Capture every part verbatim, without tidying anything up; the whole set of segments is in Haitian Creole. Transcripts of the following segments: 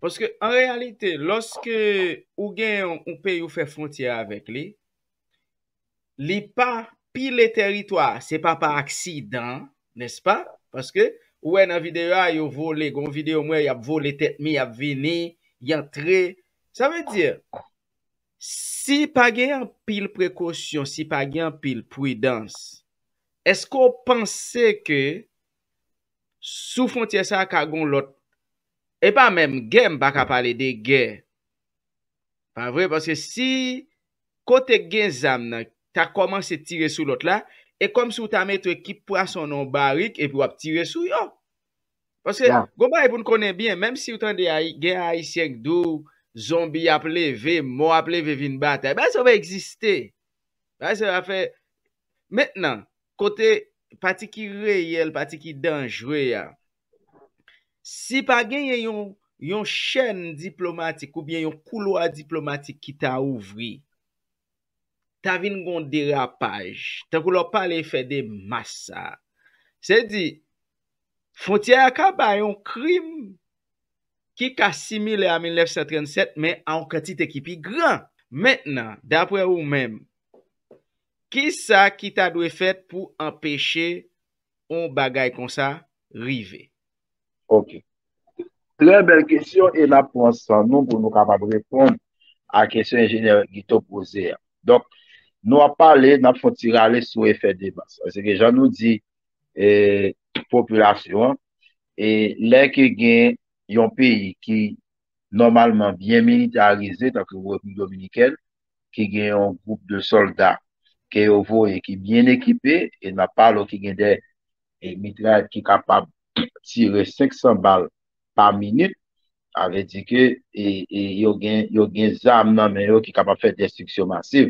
Paske an reyalite, lòske ou gen yon, yon peyi ou fè fwontyè avèk li, li pa pile teritwa, se pa pa aksidan, nèspa? Paske ou wè nan videyo a, yo vole, gon videyo m wè, y ap vole tèt mi, y ap vini, y antre. Sa vle di, si pa gen anpil prekosyon, si pa gen anpil pridans, èske w panse ke sou fwontyè sa a ka gon lòt, e pa menm gè, m pa ka pale de gè, pa vre? Paske si kote k gen zam nan ta kòmanse tire sou lòt la, e kòmsi w ta mete ekip pwason nan yon barik epi w ap tire sou yo. Paske gon bagay pou n konnen byen, menm si w tande Ayi- gen Ayisyen k di w zonbi ap leve, mò ap leve vin batay, bagay sa yo pa egziste. Bagay sa yo ap fè. Mentnan, kote pati ki reyèl, pati ki danjre a, si pa genyen yon, yon chèn diplomatik oubyen yon koulwa diplomatik ki ta ouvri, ta vin gon derapaj. Tankou lè w pale efè de mas sa. Se di, fwontyè a ka bay yon krim ki ka similè a mil nèf san trannsèt, men a yon kantite ki pi gran. Mentnan, daprè ou menm, kisa ki ta dwe fèt pou anpeche yon bagay konsa rive? Ok. Trè bèl kesyon e n ap pran san nou pou nou kapab reponn a kesyon enjenyè Guito poze a. Donk, nou ap pale, n ap fè yon ti rale sou efè de mas. Paske jan nou di, e, popilasyon an, e lè ke gen yon peyi ki nòmalman byen militarize, tankou Repiblik Dominikèn, ki gen yon gwoup de sòlda ke yo voye ki byen ekipe, e n ap pale w ki gen de e, mitrayèt ki kapab tire senk san bal pa minit, sa vle di ke e, e, yo gen, yo gen zam nan men yo ki kapab fè destriksyon masiv.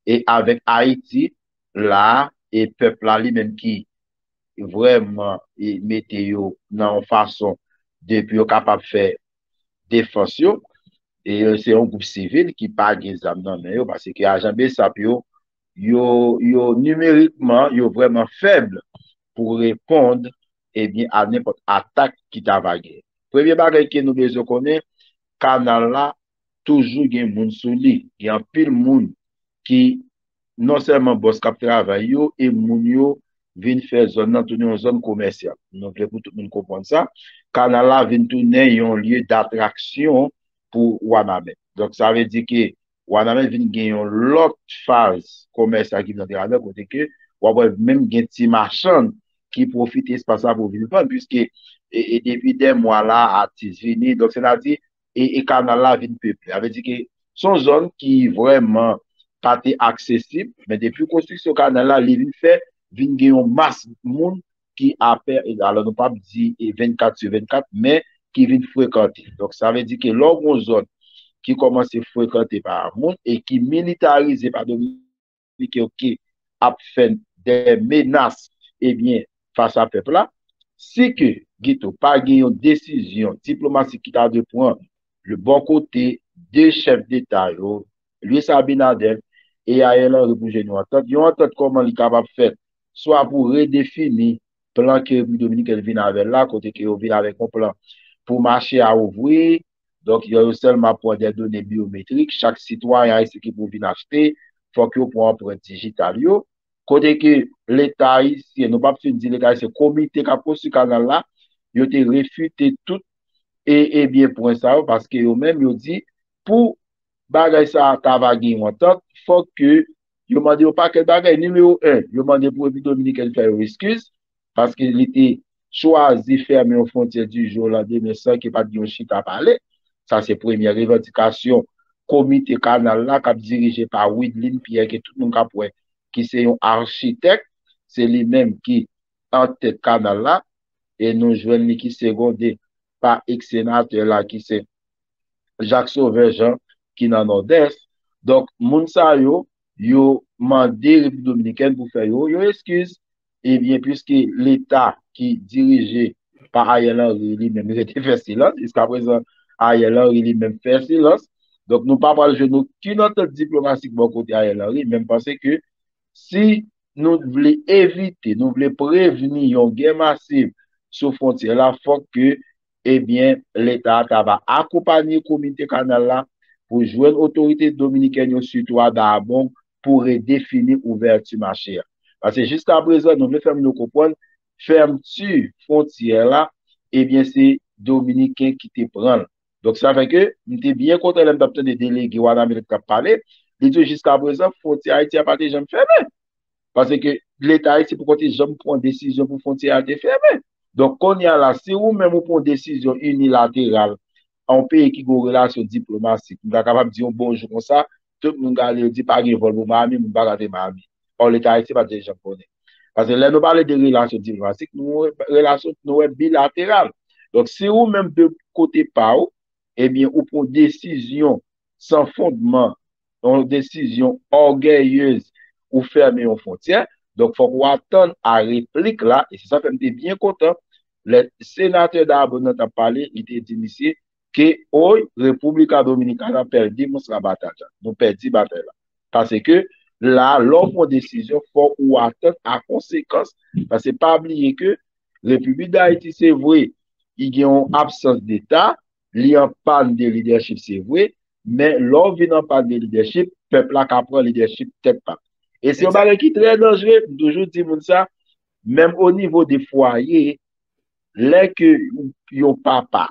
E avèk Ayiti la, e pèp la li menm ki vrèman e, mete yo nan yon fason de pou yo kapab fè defans yo, e se yon gwoup sivil ki pa gen zam nan men yo, paske ajan BSAP yo, yo, yo nimerikman, yo vrèman fèb pou reponn, ebyen, a nenpòt atak ki ta va gen. Premye bagay ke nou bezwen konnen, kanal la toujou gen moun sou li. Gen anpil moun ki non sèlman bòs k ap travay yo, e moun yo vin fè zòn nan tounen yon zòn komèsyal. Nou vle pou tout moun konprann sa. Kanal la vin tounen yon lye datraksyon pou Wanament. Donk, sa vle di ke Wanament vin gen yon lòt faz komèsyal ki vin antre ladan, kote ke w ap wè menm gen ti machann ki pwofite espas la pou vin vann, piske e, e depi dè mwa la, atis vini. Donk, sètadi, e, e kanal la vin peple. Sa vle di ke se yon zòn ki vrèman pa te aksesib, men depi konstriksyon kanal la, li vin fè, vin gen yon mas moun ki apè, alò nou p ap di e vennkat sou vennkat, men ki vin frekante. Donk, sa vle di ke lè w gen yon zòn ki kòmanse frekante pa moun e ki militarize pa Dominik, yo ki ap fè de menas, ebyen, fas a pèp la, si ke Guito pa gen yon desizyon diplomatik ki ta dwe pran le bò kote de chèf deta yo, Luis Abinader e Ariel Henry, pou jwenn yon antant. Yon antant kòman li kapab fèt? Swa pou redefini plan ke Repiblik Dominikèn vin avè l la, kote ke yo vin avèk yon plan pou mache a ouvri. Donk, yo, yo sèlman pran de done byometrik. Chak sitwayen ayisyen ki pou vin achte, fòk yo pran anprent dijital yo. Kote ke Leta ayisyen, nou p ap fin di Leta ayisyen, komite k ap konstwi kanal la, yo te refite tout e, ebyen, pwen sa yo, paske yo menm, yo di, pou bagay sa a ta va gen yon antant, fòk ke yo mande yon pakèt bagay. Nimewo en, yo mande pou Repiblik Dominikèn fè yo eskiz, paske li te chwazi fèmen yon fwontyè di jou o landemen san ke pa t gen yon chita pale. Sa se premyè revandikasyon komite kanal la k ap dirije pa Widlin Pierre, ke tout moun k ap wè, ki se yon achitèk, se li menm ki antèt kanal la, e nou jwenn li ki segonde pa eks senatè la ki se Jacques Sauveur Jean ki nan Nòdès. Donk, moun sa yo, yo mande Repiblik Dominikèn pou fè yo, yo eskiz. Ebyen, piske Leta ki dirije pa Ariel Henry li menm rete fè silans, jiskaprezan Ariel Henry li menm fè silans. Donk, nou pa pral jwenn okenn antant diplomatik bò kote Ariel Henry, men m panse ke si nou vle evite, nou vle prevni yon gè masiv sou fwontyè la, fòk ke ebyen, Leta a ta va akonpanye komite kanal la pou jwenn otorite dominikèn yo, sitou a Dahbong, pou redefini ouvèti mache a. Paske jiskaprezan, nou vle fè moun yo konprann, fèmti fwontyè la, ebyen, se Dominiken ki te pran l. Donk, sa fè ke m te byen kontan lè m t ap tande delege Wanament k t ap pale, li di jiskaprezan, fwontyè Ayiti a pa te janm fèmen. Paske Leta Ayiti poko te janm pran desizyon pou fwontyè a te fèmen. Donk, kounye a la, si ou menm ou pran yon desizyon inilateral, yon peyi ki gen yon relasyon diplomatik, m ta kapab di yon bonjou konsa, tout moun gade yo di pa gen vòl pou Miami, moun pa ka te Miami. Ò, Leta Ayiti pa te janm konnen. Paske lè nou pale de relasyon diplomatik, nou wè relasyon nou wè bilateral. Donk, si ou menm de kote pa ou, ebyen, ou pran desizyon san fondman, yon desizyon ògèyez, ou fèmen yon fwontyè, donk fòk ou atann a replik la, e se sa fè m te byen kontan lè senatè Dahbong nan t ap pale, li te di misye ke, oy, República Dominicana perdimos la batalla. Nou pèdi batay la. Paske la, lè w pran desizyon, fòk ou atann a konsekans. Paske pa bliye ke Repiblik Dayiti, se vre, li gen yon absans deta, li an pàn de lidèchip, se vre, men lè w vin an pàn de lidèchip, pèp la ka pran lidèchip tèt pa l. E se yon bagay ki trè danjere, m toujou di moun sa, menm o nivo de fwaye, lè ke yon papa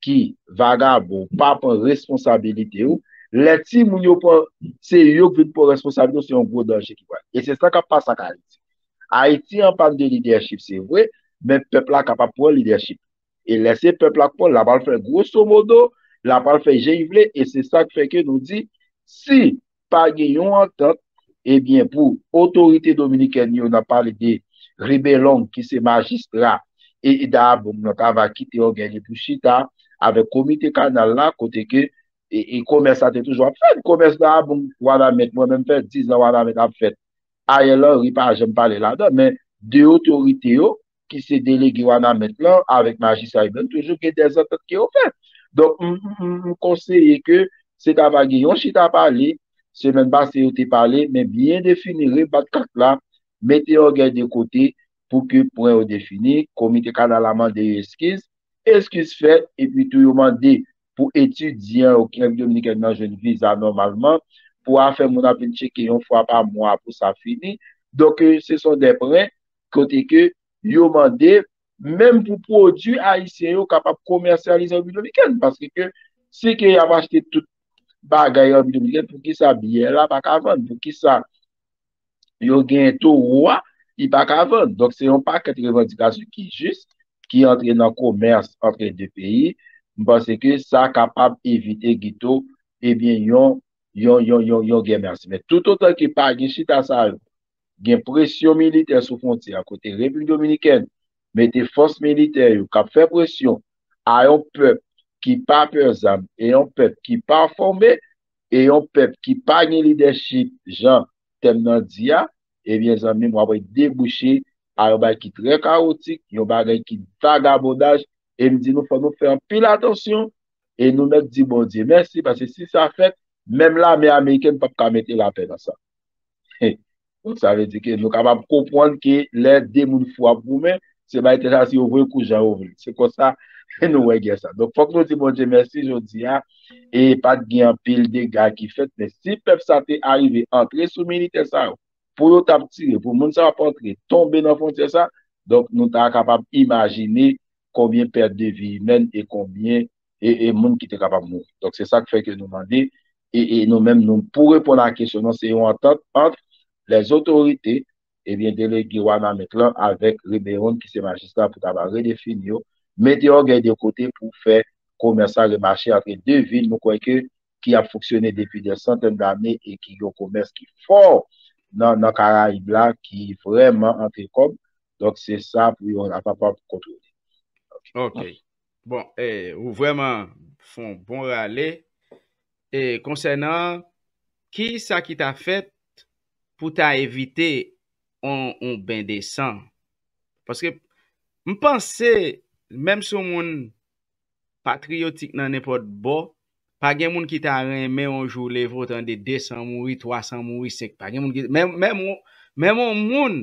ki vagabon pa pran responsabilite w, lè timoun yo pran, se yo k vin pran responsabilite w, se yon gwo danje ki pral. E se sa k ap pase ak Ayiti. Ayiti an pàn de lidèchip, se vre, men pèp la kapab pran lidèchip. E lè se pèp la k pran l, l ap al fè gwosomodo, l ap al fè jan l vle, e se sa k fè ke nou di, si pa gen yon antant, ebyen, pou otorite dominikèn yo, n ap pale de Ribelong, ki se majistra, e, e Dahbong nan, ta va kite ògèy li pou chita avèk komite kanal la, kote ke, e, e komès la te toujou ap fèt. Komès Dahbong, Wanament, mwen menm fè diz an Wanament ap fèt. Ariel Henry pa janm pale ladan, men de otorite yo, ki se delege Wanament lan, avèk majistra Ribelong, toujou gen dèzantant ke yo fè. Donk, m, m, m, m konseye ke se ta va gen yon chita pale, semèn pase yo te pale, men byen defini, rebat kat la, mete ògèy de kote pou ke pwen yo defini, komite kanal la mande yo eskiz, eskiz fèt, epi tou yo mande pou etidyan yo ki Repiblik Dominikèn nan jwenn viza nòmalman, pou afè moun ap vin tcheke yon fwa pa mwa pou sa fini. Donk, eh, se son dè pwen kote ke yo mande, menm pou pwodui ayisyen yo kapab komèsyalize an Repiblik Dominikèn, paske ke si ke y ap achte tout bagay an Repiblik Dominikèn, poukisa byè la pa ka vann? Poukisa yo gen towo a, li pa ka vann? Donk, se yon pakèt revandikasyon ki jis, ki antre nan komès antre de peyi. M panse ke sa kapab evite, Guito, ebyen, yon, yon, yon, yon, yon gè mèsi. Men toutotan ke pa gen chita sa yo, gen presyon militè sou fwontyè a kote Repiblik Dominikèn mete fòs militè yo k ap fè presyon a yon pèp ki pa pè zam e yon pèp ki pa fòme e yon pèp ki pa gen lidèchip, jan tèm nan di a, ebyen, zanmi m, w ap wè debouche a yon bagay ki trè kawotik, yon bagay ki vagabondaj, e m di nou, fò nou fè anpil atansyon, e nou mèt di Bondye mèsi, paske si sa fèt, menm lame amerikèn p ap ka mete lapè nan sa. Donk, sa vle di ke nou kapab konprann ke lè de moun fou ap goumen, se bay tèt asou yo voye kou jan yo vle. Se konsa nou wè gè sa. Donk, fòk nou di Bondye mèsi jodi a, e pa t gen anpil dega ki fèt, men si pèp sa te arive antre sou militè sa yo, pou yo t ap tire, pou moun sa yo ap antre, tonbe nan fwontyè sa, donk, nou ta kapab imajine konbyen pèt de vi imèn e konbyen e, e moun ki te kapab mouri. Donk, se sa k fè ke nou mande, e, e nou menm, nou, pou reponn a kesyon nan, se yon antant ant lèzotorite, ebyen, delege Wanament lan avèk Riberon, ki se majistra, pou ta va redefini yo, mete ògèy de kote pou fè komès la remache antre de vil, nou kwè ke, ki ap fonksyone depi dè santèn dane e ki yon komès ki fò nan, nan Karayib la, ki vrèman antre kòb. Donk, se sa pou yo kapab kontwole. Ok. Bon, eh, ou vrèman fè yon bon rale. E konsènan ki sa ki ta fèt pou ta evite on, on ben de san? Paske m panse, menm si yon moun patriyotik nan nenpòt bò, pa gen moun ki ta renmen yon jou leve w tande de san mouri, twa san mouri, senk. Pa gen moun ki, menm, menm, menm yon moun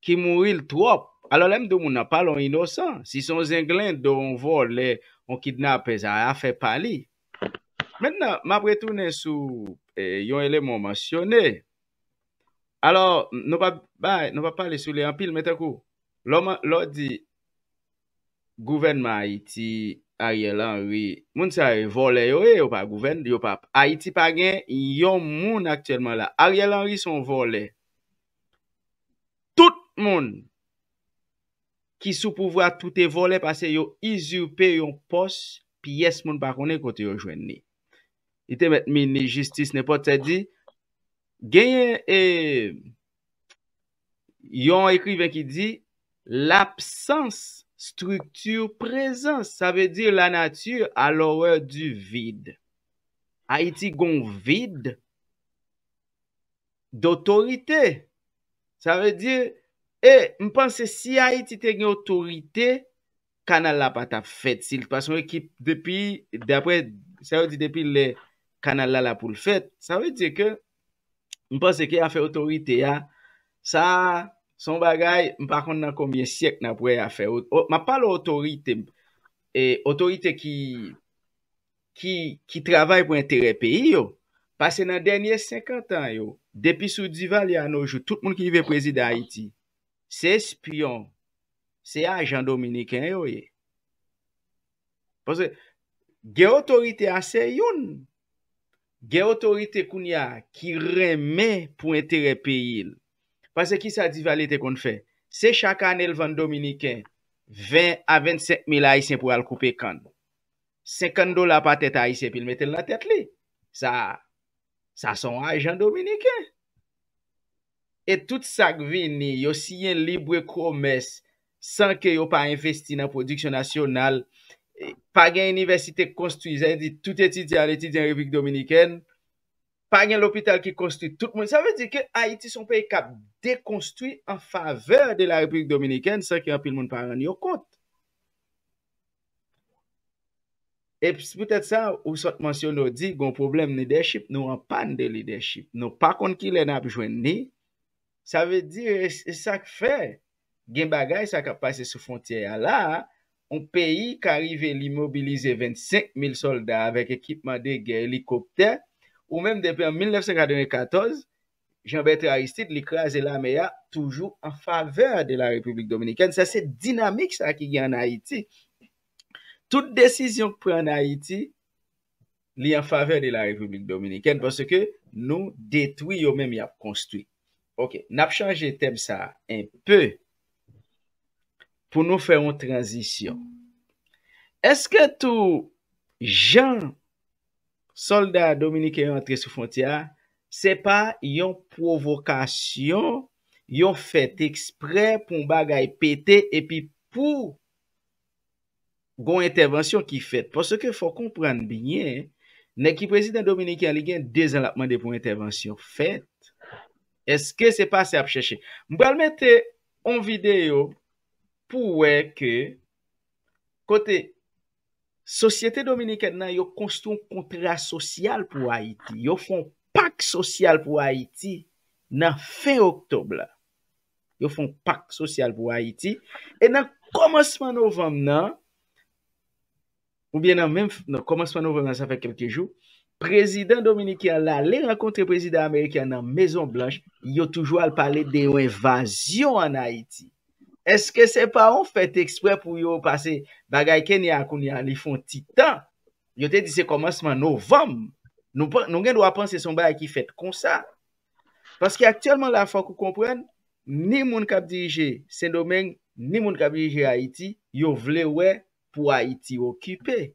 ki mouri l twòp, Alò, lè m di w moun nan, pale yon inosan. Si se yon zenglendo, yon vòlè, yon kidnapè, sa afè pa li. Mentnan, m ap retounen sou eh, yon eleman w mansyone. Alò, nou pa bay, nou pa pale sou li anpil, men tankou, lè w di gouvènman Ayiti, Ariel Henry, moun sa yo vòlè yo ye, yo pa gouvèn, yo pa, Ayiti pa gen yon moun aktyèlman la. Ariel Henry se yon vòlè. Tout moun ki sou pouvwa, tout e vòlè, paske yo izipe yon pòs, pyès moun pa konnen kote yo jwenn li. Li te mèt minis jistis, nenpòt sa di, genyen e, yon ekriven ki di, l'absence structure présence, sa vle di la nature a l'horreur du vide. Ayiti gon vid dotorite. Sa vle di, e m panse si Ayiti te gen otorite, kanal la pa t ap fèt. Si l pa se yon ekip depi, daprè sa yo di depi lè kanal la la pou l fèt, sa vle di ke m panse ke afè otorite a, sa se yon bagay, m pa konn nan konbyen syèk n ap wè afè. M ap pale otorite, e, otorite ki ki, ki travay pou enterè peyi yo. Paske nan dènye senkant an yo, depi sou Duvalier a nos jours, tout moun ki rive prezidan Ayiti, se espyon, se ajan dominiken yo ye. Paske gen otorite a se youn. Gen otorite kounye a ki renmen pou enterè peyi l. Paske kisa Duvalier te konn fè? Se chak ane l vann dominiken ven a vennsenk mil ayisyen pou al koupe kann. Senkant dola pa tèt ayisyen, epi l mete l nan tèt li. Sa, sa se yon ajan dominiken. E tout sa k vini, yo siyen libre komès san ke yo pa envesti nan pwodiksyon nasyonal. E pa gen inivèsite k konstwi, sa vle di tout etidyan al etidye an Repiblik Dominikèn. Pa gen lopital ki konstwi, tout moun. Sa vle di ke Ayiti se yon peyi k ap dekonstwi an favè de la Repiblik Dominikèn san ke anpil moun pa rann yo kont. E se poutèt sa, ou sot mansyone, w di, gon pwoblèm lidèchip, nou an pàn de lidèchip. Nou pa konn kilè n ap jwenn li. Sa vle di, e, e sa k fè, gen bagay sa k ap pase sou fwontyè a la a, yon peyi ka rive li mobilize vennsenk mil sòlda avèk ekipman de gè, elikoptè, ou menm depi an mil nèf san katrevenkatòz, Jean Bertrand Aristide, li kraze lame a, toujou an favè de la Repiblik Dominikèn. Sa se dinamik sa ki gen ann Ayiti. Tout desizyon k pran ann Ayiti, li an favè de la Repiblik Dominikèn, paske nou detwi, yo menm y ap konstwi. Ok, n ap chanje tèm sa a enpe pou nou fè yon tranzisyon. Èske tou jan sòlda dominiken yo antre sou fwontyè a, se pa yon pwovokasyon, yon fèt eksprè pou yon bagay pete epi pou gon entèvansyon ki fèt? Paske fò konprann byen, nèg ki prezidan dominiken an, li gen de zan l ap mande pou entèvansyon fèt. Èske se pa sa y ap chèche? M pral mete yon videyo pou w wè ke kote sosyete dominikèn nan, yo konstwi yon kontra sosyal pou Ayiti. Yo fè yon pak sosyal pou Ayiti nan fen oktòb la. Yo fè yon pak sosyal pou Ayiti. E nan kòmansman novanm nan, oubyen nan menm nan kòmansman novanm nan, sa fè kèlke jou, prezidan dominiken an l ale rankontre prezidan ameriken an nan Mezon Blanch, yo toujou al pale de yon envazyon ann Ayiti. Èske se pa yon fèt eksprè pou yo pase bagay Kenya a kounye a, li fè yon ti tan? Yo te di se kòmansman novanm. Nou, nou gen dwa panse se yon bagay ki fèt konsa. Paske aktyèlman la, fòk ou konprann, ni moun k ap dirije Sendomeng, ni moun k ap dirije Ayiti, yo vle wè pou Ayiti okipe.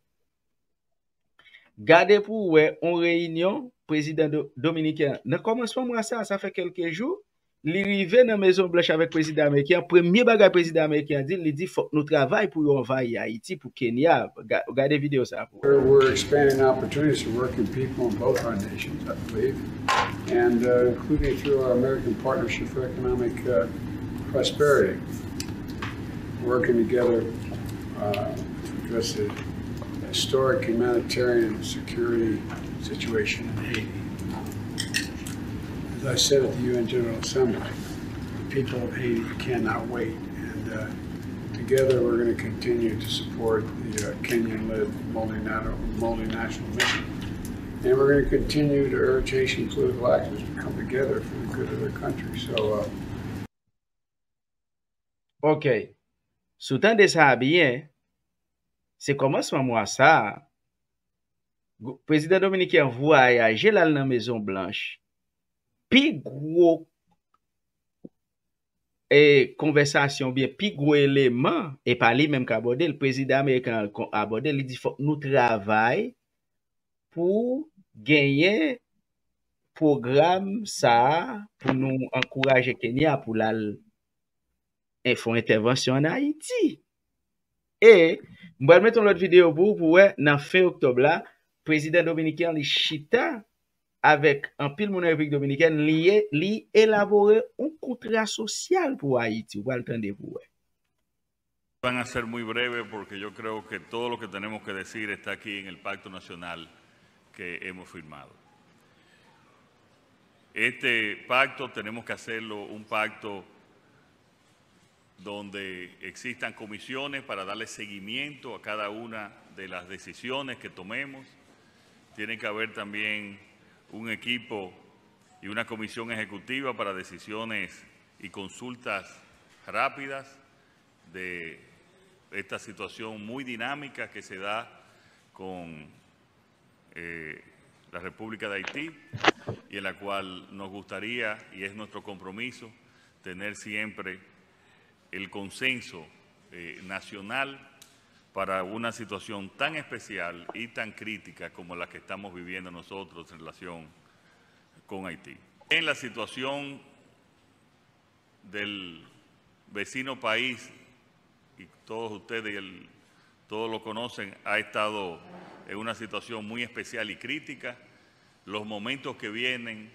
Gade pou w wè yon reyinyon prezidan do, dominiken an. Nan kòmansman mwa sa a, sa fè kèlke jou, li rive nan Mezon Blanch avèk prezidan ameriken an. Premye bagay prezidan ameriken an di l, li di fòk nou travay pou yo anvayi Ayiti, pou Kenya. Ga, gade videyo sa a pou w wè. We're expanding opportunities for working people in both our nations, I believe, and uh, including through our American Partnership for Economic uh, Prosperity, working together uh, to address the historic humanitarian security situation in Haiti. As I said at the U N General Assembly, the people of Haiti cannot wait, and Together, we're going to continue to support the uh, Kenyan-led multinational, multinational mission. And we're going to continue to urge Haitian political actors to come together for the good of their country. So, uh, Ok. Si w tande sa a byen, se kòmansman mwa sa a, prezidan dominiken an vwayaje l al nan Mezon Blanch. Pi gwo e konvèsasyon oubyen pi gwo eleman, e pa li menm k abòde l, prezidan ameriken an abòde l, li di fòk nou travay pou genyen pwogram sa a pou nou ankouraje Kenya pou l al fè yon entèvansyon ann Ayiti. E m pral mete yon lòt videyo pou ou pou wè nan fen oktòb la, prezidan dominiken an li chita avèk anpil moun nan Repiblik Dominikèn, li, li elabore yon kontra sosyal pou Ayiti. Ou pral tande pou wè. Van a ser muy breve porque yo creo que todo lo que tenemos que decir está aquí en el Pacto Nacional que hemos firmado. Este pacto tenemos que hacerlo un pacto donde existan comisiones para darle seguimiento a cada una de las decisiones que tomemos. Tiene que haber también un equipo y una comisión ejecutiva para decisiones y consultas rápidas de esta situación muy dinámica que se da con eh, la República de Haití y en la cual nos gustaría y es nuestro compromiso tener siempre el consenso eh, nacional para una situación tan especial y tan crítica como la que estamos viviendo nosotros en relación con Haití. En la situación del vecino país, y todos ustedes y el, todos lo conocen, ha estado en una situación muy especial y crítica. Los momentos que vienen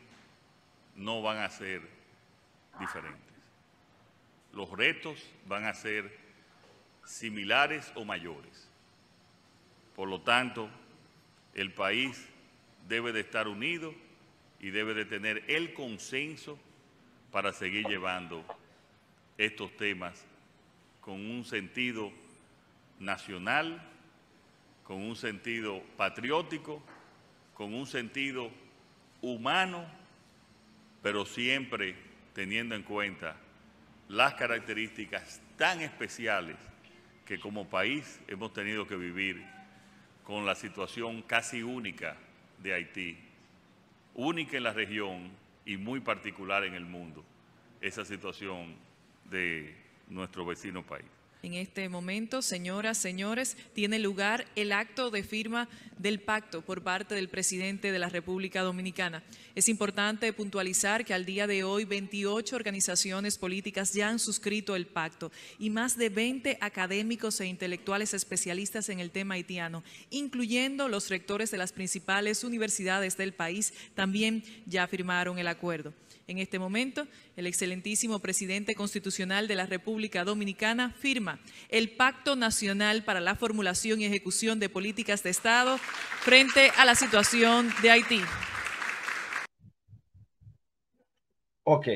no van a ser diferentes. Los retos van a ser similares o mayores. Por lo tanto, el país debe de estar unido y debe de tener el consenso para seguir llevando estos temas con un sentido nacional, con un sentido patriótico, con un sentido humano, pero siempre teniendo en cuenta las características tan especiales que como país hemos tenido que vivir con la situación casi única de Haití, única en la región y muy particular en el mundo, esa situación de nuestro vecino país. En este momento, señoras, señores, tiene lugar el acto de firma del pacto por parte del presidente de la República Dominicana. Es importante puntualizar que al día de hoy veintiocho organizaciones políticas ya han suscrito el pacto y más de veinte académicos e intelectuales especialistas en el tema haitiano, incluyendo los rectores de las principales universidades del país, también ya firmaron el acuerdo. En este momento, el excelentísimo presidente constitucional de la República Dominicana firma el Pacto Nacional para la Formulación y Ejecución de Políticas de Estado frente a la situación de Haití. Ok.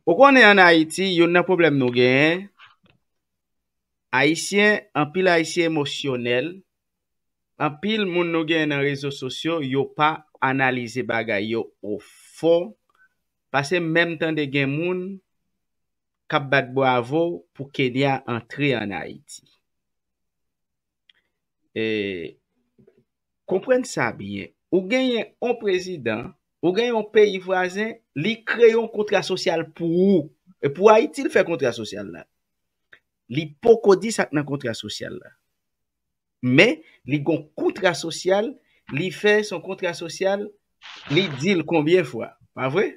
Ou konnen ann Ayiti, youn nan pwoblèm nou genyen, Ayisyen, anpil Ayisyen emosyonèl, anpil moun nou genyen nan rezo sosyo, yo pa analize bagay yo ofon, paske m menm tande gen moun k ap bat bravo pou Kenya antre ann Ayiti. E, konprann sa byen, ou genyen yon prezidan, ou genyen yon peyi vwazen, li kreye yon kontra sosyal pou ou. E pou Ayiti, l fè kontra sosyal la. Li poko di sa k nan kontra sosyal la. Men, li gon kontra sosyal, li fè son kontra sosyal, li di l konbyen fwa, pa vre?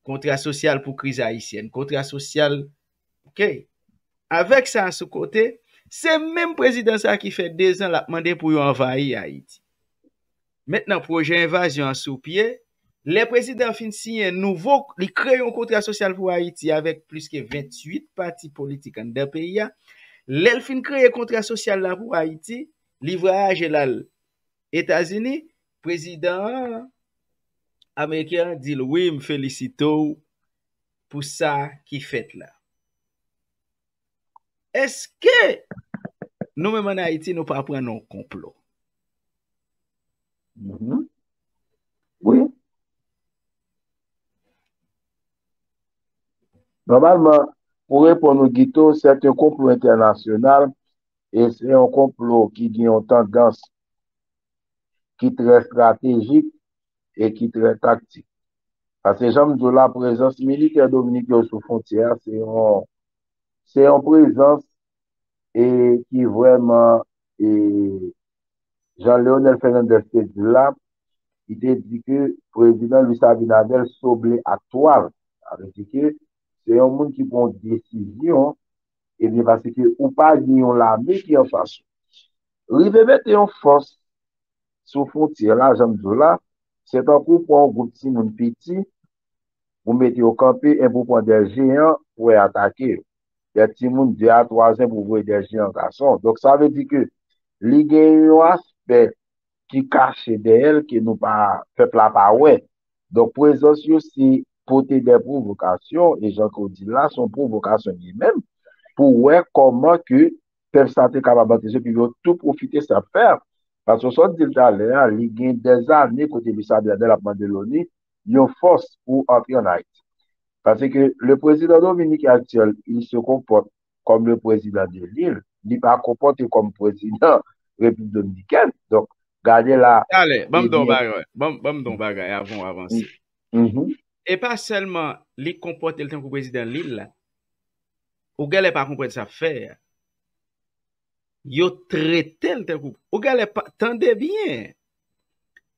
Kontra sosyal pou kriz ayisyèn, kontra sosyal, ok. Avèk sa sou kote, se menm prezidan sa ki fè dezan l ap mande pou yo anvayi Ayiti. Mentnan pwojè envazyon an sou pye, lè prezidan an fin siyen nouvo, li kreye yon kontra sosyal pou Ayiti avèk plis ke venntuit pati politik anndan peyi a. Lè l fin kreye kontra sosyal la pou Ayiti, li vwayaje l al Etazini, prezidan an, ameriken an, di l, wi, m felisite w pou sa ki fèt la. Èske nou menm ann Ayiti, nou pa pran nan yon konplo? Mhm. Wi. Nòmalman, pou reponn ou, Guito, se yon konplo entènasyonal e se yon konplo ki gen yon tandans ki trè estratejik e ki trè taktik. Paske jan m di w la, prezans militè dominiken yo sou fwontyè a, se yon, se yon prezans e ki vrèman, e, jan Leonel Fernandez te di l la, li te di ke prezidan Luis Abinader soble ak twal. Sa vle di ke se yon moun ki pran yon desizyon, ebyen, paske ou pa gen yon lame ki anfas ou. Rive mete yon fòs sou fwontyè la, jan m di w la, se tankou pran yon gwoup timoun piti, ou mete yo kanpe, epi ou pran de jeyan pou w atake yo. De timoun de a twa zan pou voye de jeyan gason. Donk, sa vle di ke li gen yon aspè ki kache dèyè l ke nou pa, pèp la pa wè. Donk, prezans yo se pote de pwovokasyon, e jan ke w di l la, se yon pwovokasyon li menm, pou wè kòman ke pèp sa te kapab antre sou pye yo tou pwofite sa ap fè a. Paske w sot di l talè a, li gen dèzane kote Luis Abinader ap mande loni yon fòs pou antre ann Ayiti. Paske le président dominicain actuel, il se comporte comme le président de l'île, li pa konpòte kòm prezidan Repiblik Dominikèn. Donk, gade la. Talè, ban m di w yon bagay, ban m di w yon bagay avan w avanse. E pa sèlman li konpòte l tankou prezidan lil la. Ou genlè pa konprann sa ap fè a. Yo trete l tankou, ou genlè pa, tande byen.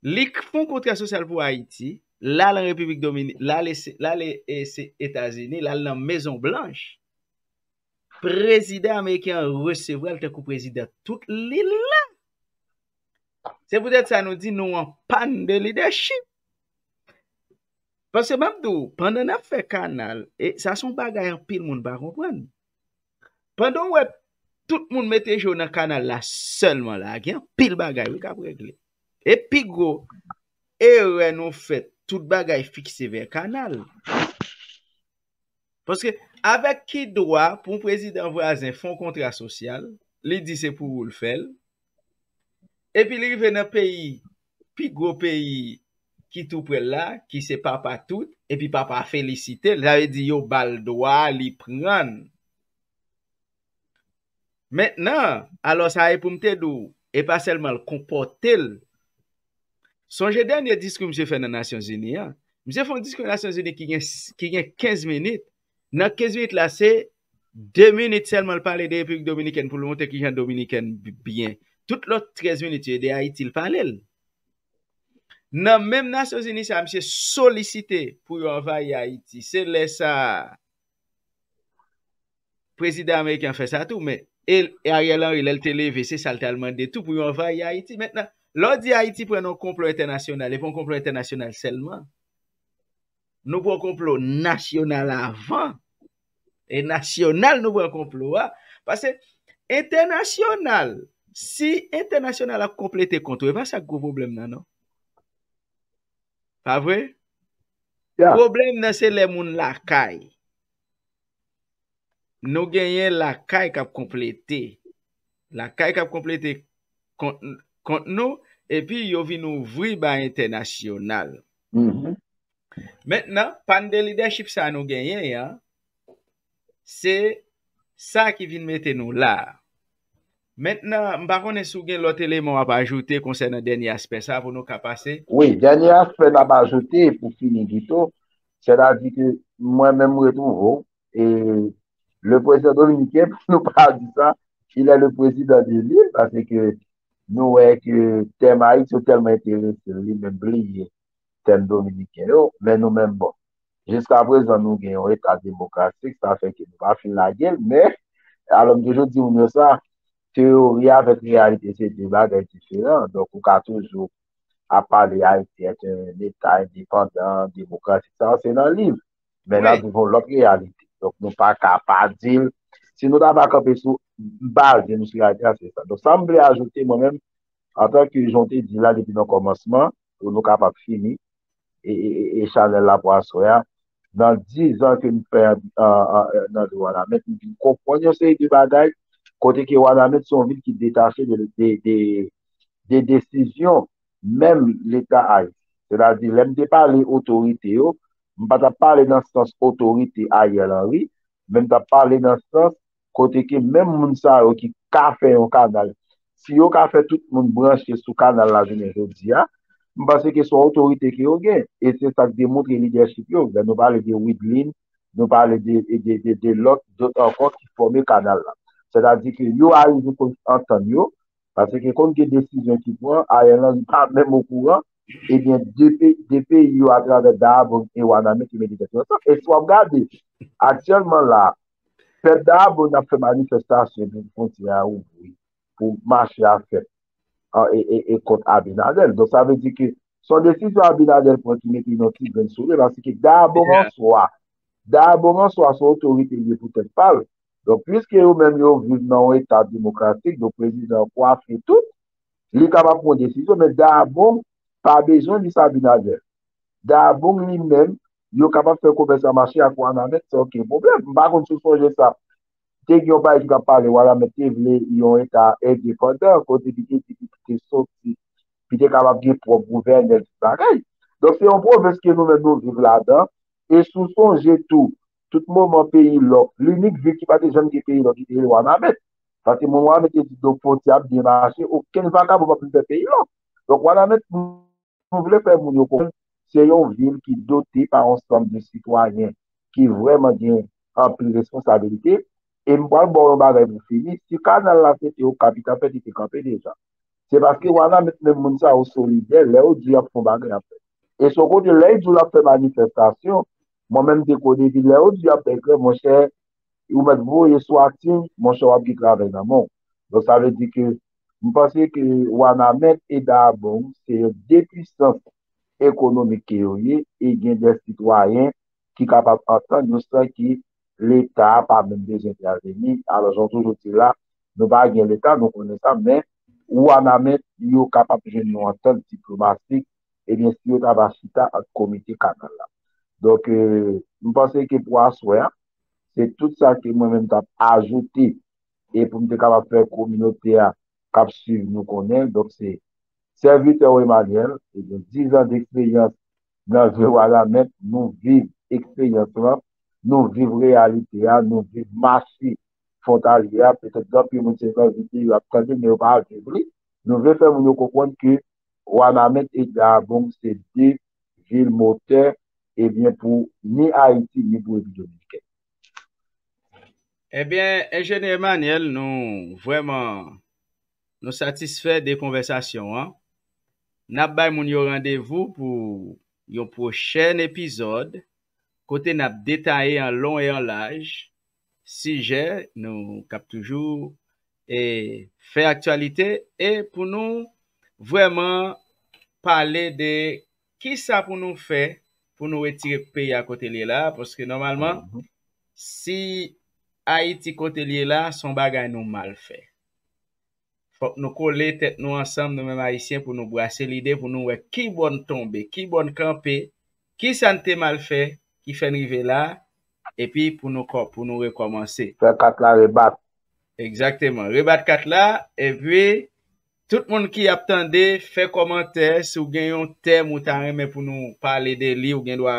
Li k fè yon kontra sosyal pou Ayiti, l al an Repiblik Dominik, l al e se, l al e, e se Etazini, l al nan Mezon Blanch. Prezidan ameriken an resevwa l tankou prezidan tout lil la. Se poutèt sa nou di nou an pàn de lidèchip. Paske m ap di w, pandan n ap fè kanal, e sa se yon bagay anpil moun pa konprann. Pandan w wè tout moun mete je w nan kanal la sèlman la, gen anpil bagay wi k ap regle. E pi gwo erè nou fè, tout bagay fikse vè kanal. Paske avèk ki dwa pou yon prezidan vwazen fè yon kontra sosyal, li di se pou ou l fè l, epi li rive nan peyi, pi gwo peyi ki tou prè l la, ki se papa tout, epi papa felisite l, sa vle di yo ba l dwa, li pran l. Mentnan, alò sa e pou m te di w, e pa sèlman l konpòte l. Sonje dènye diskou misye fè nan Nasyonzini an. Misye fè yon diskou nan Nasyonzini ki gen, ki gen kenz minit. Nan kenz minit la, se de minit sèlman l pale de Repiblik Dominikèn pou l montre kijan Dominikèn byen. Tout lòt trèz minit yo, e de Ayiti l pale l. Nan menm Nasyonzini sa, misye solisite pou yo anvayi Ayiti. Se lè sa a, prezidan ameriken an fè sa tou, men e, e Ariel Henry, lè l te leve, se sa l t al mande tou pou yo anvayi Ayiti. Mentnan, lè w di Ayiti pran nan yon konplo entènasyonal, e pa yon konplo entènasyonal sèlman. Nou pran konplo nasyonal avan. E nasyonal nou pran konplo a. Paske entènasyonal, si entènasyonal ap konplete kont ou, e pa sa k gwo pwoblèm nan, non. Pa vre? Pwoblèm nan se lè moun lakay. Nou genyen lakay k ap konplete. Lakay k ap konplete kont, kont nou, epi yo vin ouvri bay entènasyonal. Mentnan, pàn de lidèchip sa nou genyen an, se sa ki vin mete nou la a. Mentnan, m pa konnen si w gen lòt eleman w ap ajoute konsènan dènye aspè sa a pou nou ka pase. Wi, dènye aspè n ap ajoute pou fini pito, sètadi ke mwen menm m retwouve w, e le président dominicain, pou nou pa di sa, il est le président de l'île, paske nou wè ke tèm Ayiti yo tèlman enterese l, li menm bliye tèm dominiken yo, men nou menm, bon, jiskaprezan nou gen yon eta demokratik, sa fè ke nou pa fin lage l, men, alò m toujou di moun yo sa, teyori avèk reyalite se de bagay diferan, donk ou ka toujou ap pale Ayiti est un eta endepandan, demokratik, sa se nan liv, men n ap viv yon lòt reyalite, donk nou pa ka pa di l, si nou ta pa kanpe sou, baze nou sou reyalite a, se sa. Donk sa m vle ajoute mwen menm, antanke jan w te di la depi nan kòmansman, pou nou kapab fini e, e, e, e chanèl la pou aswè a. nan dizan ke m fè nan vil Wanament, m vin konprann yon seri de bagay, kote ke Wanament se yon vil ki detache de, de, de, de desizyon menm Leta Ayiti. Sètadi, lè m te pale otorite yo, m pa t ap pale nan sans otorite Ariel Henry, men m t ap pale nan sans kote ke menm moun sa yo ki ka fè yon kanal, si yo ka fè tout moun branche sou kanal la jounen jodi a, m panse ke se yon otorite ke yo gen. E se sa k demontre lidèchip yo. Lè nou pale de Widlin, nou pale de, de, de, de lòt, dòt ankò ki fòme kanal la. Sètadi ke yo arive pou antann yo, paske konn gen desizyon ki pran, Ariel Henry pa menm okouran, ebyen, de, pe, de peyi yo atravè Dayabong e Wanament ki mete tèt yo ansanm. E si w ap gade, aktyèlman la, pèp Dayabong ap fè manifestasyon pou fwontyè a ouvri, pou mache a fèt e, e, e kont Abinader. Donk, sa vle di ke se yon desizyon Abinader pran ki mete yon ti grenn sou li, paske Dayabong an swa, Dayabong an swa se yon otorite li ye pou tèt pa l. Donk, piske yo menm yo viv nan yon eta demokratik, donk prezidan an kwafe tout, li kapab pran desizyon, men Dayabong pa bezwen li sa Abinader. Dayabong li menm, yo kapab fè komès la mache ak Wanament san okenn pwoblèm. M pa konn si w sonje sa. Te gen yon bagay ki t ap pale, Wanament te vle yon eta endepandan, kote li te di li te soti, li te kapab gen pwòp gouvènè l, tout bagay. Donk, se yon pwovens ke nou menm nou viv ladan. E si w sonje tou, tout moman peyi lòk, linik vil ki pa te janm gen peyi lòk, ki te rele Wanament. Paske moun Wanament te di, donk, fwontyè ap byen mache, okenn vakabon p ap vin fè peyi lòk. Donk, Wanament, nou vle fè moun yo konprann, se yon vil ki dote pa yon sanm de sitwayen ki vrèman gen anpil responsabilite. E m pral ba w yon bagay pou fini. Si kanal la se te Okap, li t ap fèt, li te kanpe deja. Se paske Wanament menm moun sa yo solidè, lè yo di y ap fè yon bagay, y ap fè. E se yon kote, lè yo di w l ap fè manifestasyon, mwen menm m te kote epi lè yo di y ap fè grèv, monchè, ou mèt voye swatin, monchè, w ap gen travay nan men w. Donk, sa vle di ke m panse ke Wanament e Dayabong se de pisans ekonomik ke yo ye, e gen de sitwayen ki kapab antann yo san ke Leta pa menm bezwen entèveni. Alò, jan w toujou di la, nou pa gen Leta, nou konnen sa, men Wanament, yo kapab jwenn yon antant diplomatik, ebyen, si yo ta va chita ak komite kanal la. Donk, euh, m panse ke pou aswè a, se tout sa ke mwen menm t ap ajoute e pou m te kapab fè kominote a k ap swiv nou konnen. Donk, se sèvitè w Emmanuel, ebyen, dizan deksperyans nan vil Wanament, nou viv eksperyans lan, nou viv reyalite a, nou viv mache fwontalye a, petèt gen anpil moun se nan videyo y ap tande, men yo pa viv li. Nou vle fè moun yo konprann ke Wanament e Dayabong se de vil motè, ebyen, pou ni Ayiti, ni pou Repiblik Dominikèn. Ebyen, Enjenyè Emmanuel, nou vrèman, nou satisfè de konvèsasyon an. N ap bay moun yo randevou pou yon pwochèn epizòd, kote n ap detaye an lon e an laj sijè nou k ap toujou e fè aktyalite e pou nou vrèman pale de kisa pou nou fè pou nou retire peyi a kote l ye la, paske nòmalman, si Ayiti kote l ye la, se yon bagay nou mal fè. Fòk nou kole tèt nou ansanm, nou menm Ayisyen, pou nou brase lide, pou nou wè ki bò n tonbe, ki bò n kanpe, kisa n te mal fè, ki fè n rive la, epi pou nou, pou nou rekòmanse. Fè kat la rebat. Egzakteman. Rebat kat la, epi tout moun ki ap tande, fè kòmantè. Si w gen yon tèm ou ta renmen pou nou pale de li, ou gen dwa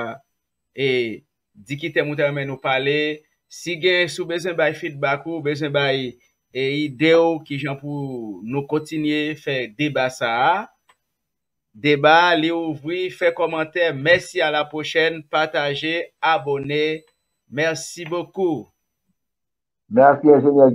e, di ki tèm ou ta renmen nou pale. Si gen, si w bezwen bay feedback ou, bezwen bay e, ide w, kijan pou nou kontinye fè deba sa a. Deba a, li ouvri, fè kòmantè. Mèsi, a la pwochèn, pataje, abòne. Merci beaucoup. Mèsi, Enjenyè